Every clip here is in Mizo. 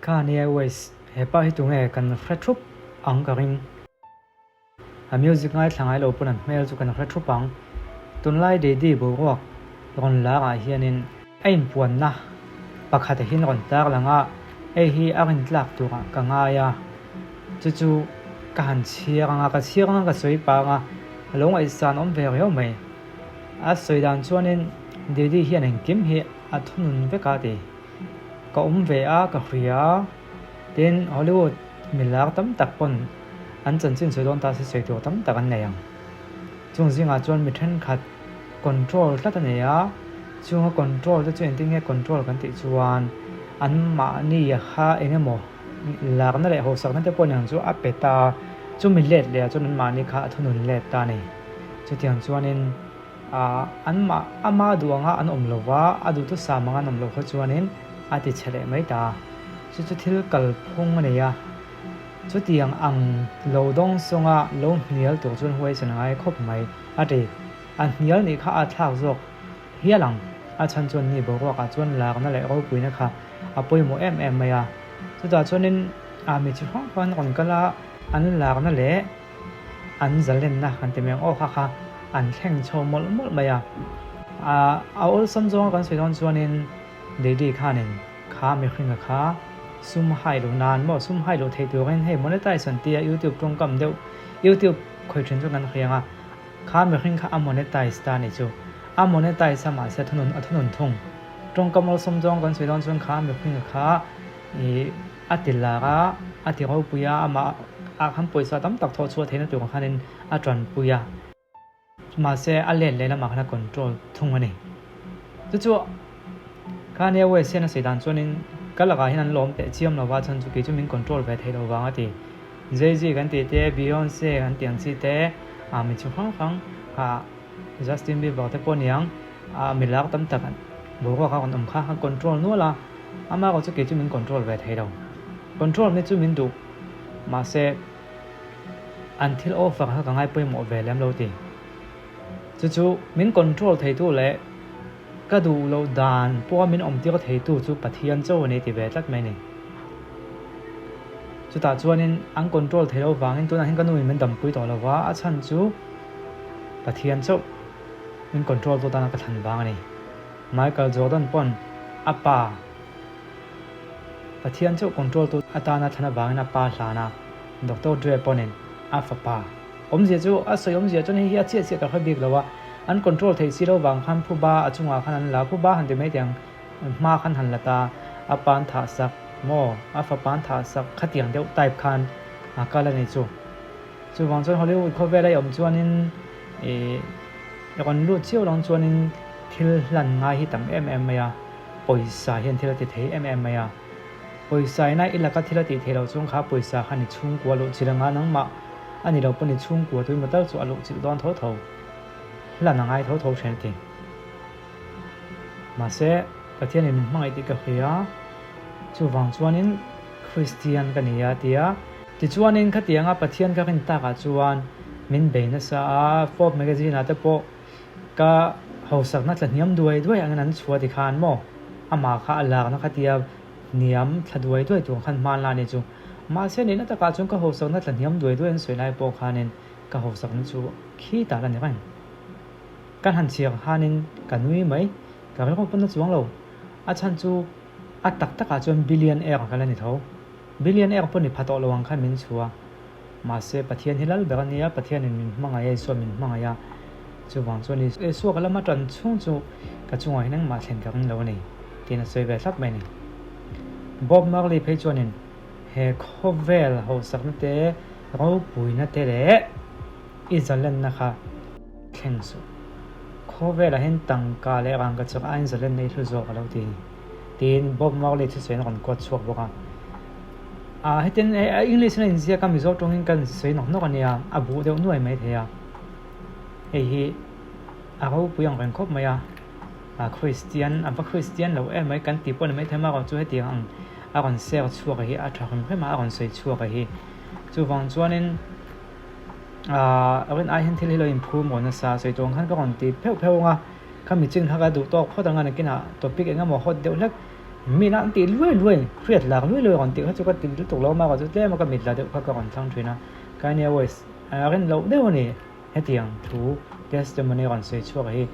Kanye West, hepa hi tunge kan hre thup ang ka ring. A music ngaithla ngai lo pawn an hmel chu kan hre thup ang. Tunlai Didi boruak rawn lar ah hianin a inpuanna pakhat a hin rawn tar lang a, hei hi a rintlak turah ka ngai a, chu chu ka han chhiar ang a, ka chhiar ang a ka sawi pang a, a lo ngaihsan awm ve riau mai. A sawi dan chuanin Didi hian engkim hi a thunun vek a ti. Ka awm ve a, ka hria a, tin Hollywood milar tam tak pawn an chanchin sawi dawn ta se sawi tur tam tak an nei ang. Chung zingah chuan mi thenkhat control tlat a nei a, chunga control te chu engtin nge control kan tih chuan anmahni kha eng emaw lakna leh hausakna te pawh niang chu a pe ta a, chumi let leh ah chuan anmahni kha a thunun let ta a ni. Chutiang chuanin ah anmah ama duh anga an awm lo va, a duhthusam anga an awm loh kha chuanin a ti chhe leh mai ta a, chu chu thil kalphung a nei a. Chutiang ang lo dawng sawnga lo hnial tur chuan huaisan a ngai khawp mai, a ti. A hnial nih kha a thlak zawk hial ang. A chhan chuan ni boruakah chuan lakna leh ropuina kha a pawimawh em em mai a. Chutah chuanin a mi chi hrang hrang an rawn kal a, an lakna leh an zalenna kan ti mai ang aw kha kha an thleng chho mawlh mawlh mai a. A awlsam zawnga kan sawi dawn chuanin Daddy khanin Kha mihringa kha sum hai loh nan maw sum hai loh theih turin hei monetize an tia youtube tawngkam deuh youtube khawi then chu kan hriang a kha mihring kha a monetize ta ni chu a monetize a mahse a thunun a thunun thung tawngkam awlsawm zawng kan sawi dawn chuan kha mihringa kha ih a ti lar a a ti ropui a amah ah khan pawisa tam tak thawh chhuah theihna tur khanin a tanpui a. Mahse, a let leh lamah khan a control thung a ni. Chu chu Kanye West hian a sawi dan chuanin ka lakah hian an lawm teh chiam lova chhan chu kei chu min control ve theih lo vang a ti. Jay-Z kan tih te, Beyonce kan tih ang chi te, ah mi chi hrang hrang ah Justin Bieber te pawh niang ah mi lak tam tak boruak a rawn awm kha a control nual a, amaherawh chu kei chu min control ve thei lo. Control ni chu min duh mahse, An thil offer kha ka ngai pawimawh ve lem lo ti. Chu chu min control theitu leh ka duh loh dan pawha min awm tir theitu chu Pathian chauh a ni ti ve tlat mai a ni. Chutah chuanin an control thei loh vangin tunah hian ka nu in min dampui tawh lo va, a chhan chu Pathian chauh min control tu atana ka thlan vang a ni. Michael Jordan pawn a pa. Pathian chu control tu atana thlan avangin a pa hlan a, Doctor Dre pawnin a fapa awmzia chu a sawi awmzia chuan hei hi a chiah chiah ka hre bik lo a, an control theih si lo vang khan phuba a chungah khan an la, phuba han ti mai teh ang hma khan han la ta, a pa an thah sak maw, a fapa an thah sak khatiang deuh type khan a kal a ni chu. Chuvang chuan Hollywood khawvela i awm chuanin ih rawn lut chiau lang chuanin thil hlan ngai hi tam em em mai a. Pawisa hian thil a ti thei em em mai a, pawisa ina i laka thil a tih theih loh chuan kha pawisa khan i chhungkua luh chilh anga nangmah a ni lo pawn i chhungkua tuimaw tal chu a luh chilh dawn tho tho hlan a ngai tho tho thin a ti. Mahse, Pathianin min hmangaih tih ka hria, chuvang chuanin Kristian ka ni a ti a. Tichuanin khatianga Pathian ka rin takah chuan min bei nasa a, Forbes magazine ah te pawh Ka hausakna tla hniam duai duai angin an chhuah ti khan maw? Amah kha a lakna kha tia hniam thla duai duai tur khan hman la a ni chu. Mahse nihna takah chuan ka hausakna tla hniam duai duai an sawi lai pawh khanin ka hausakna chu khi ta la ni reng. Kan han chhiar khanin ka nui mai, ka rilru pawn a chuang lo. A chhan chu a tak takah chuan billionaire ka la ni tho. Billionaire pawh ni pha tawh lo ang khan min chhuah. Mahse, Pathian hi lal ber a nia, Pathianin min hmangaih a, Isua min hmangaih a. Chuvang chuan Isua ka lama tan chhung chu ka chungah hian engmah thlen ka ring lo a ni, tiin a sawi ve thlap mai a ni. Bob Marley phei chuanin he khawvel hausakna te, ropuina te leh i zalenna kha thleng suh. Khawvelah hian tangka leh rangka chak aiin zalenna i hlu zawk a lo ti, tiin Bob Marley thusawiin a rawn quote chhuak bawk a. Ah hetin English in a inziak a Mizo tawngin kan sawi nawk nawk a nia a buh deuh nuai mai thei a hei hi a ropui ang reng khawp mai a ah Christian a va Christian lo em mai kan tih pawh ni mai thei amaherawhchu hetiang ang a rawn ser chhuak hi a tha hrim hrim a a rawn sawi chhuak hi chuvang chuanin ah rin ai hian thil hi lo inphur maw nasa sawi tur ang khan ka rawn ti pheuh pheuh ang a khami chin kha ka duh tawk phawt ang a nakinah topic eng emaw hot deuh hlek. Mina an tih luai luai, hriat lak luai luai rawn tih kha chu ka ti lutuk lo amaherawhchu tlem a ka mit la deuh kha ka rawn thlang thin a. Kanye West a rin loh deuh a ni. Hetiang thu testimony rawn sawi chhuak hi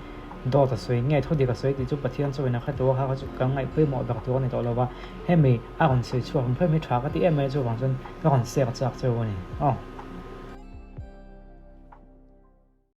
dawt a sawi nge thu dik a sawi tih chu Pathian chauhin a hre tur a, kha kha chu kan ngaih pawimawh ber tur a ni tawh lo va, hemi a rawn sawi chhuak hrim hrim hi tha ka ti em mai a, chuvang chuan ka rawn share chak cheu a ni. Aw.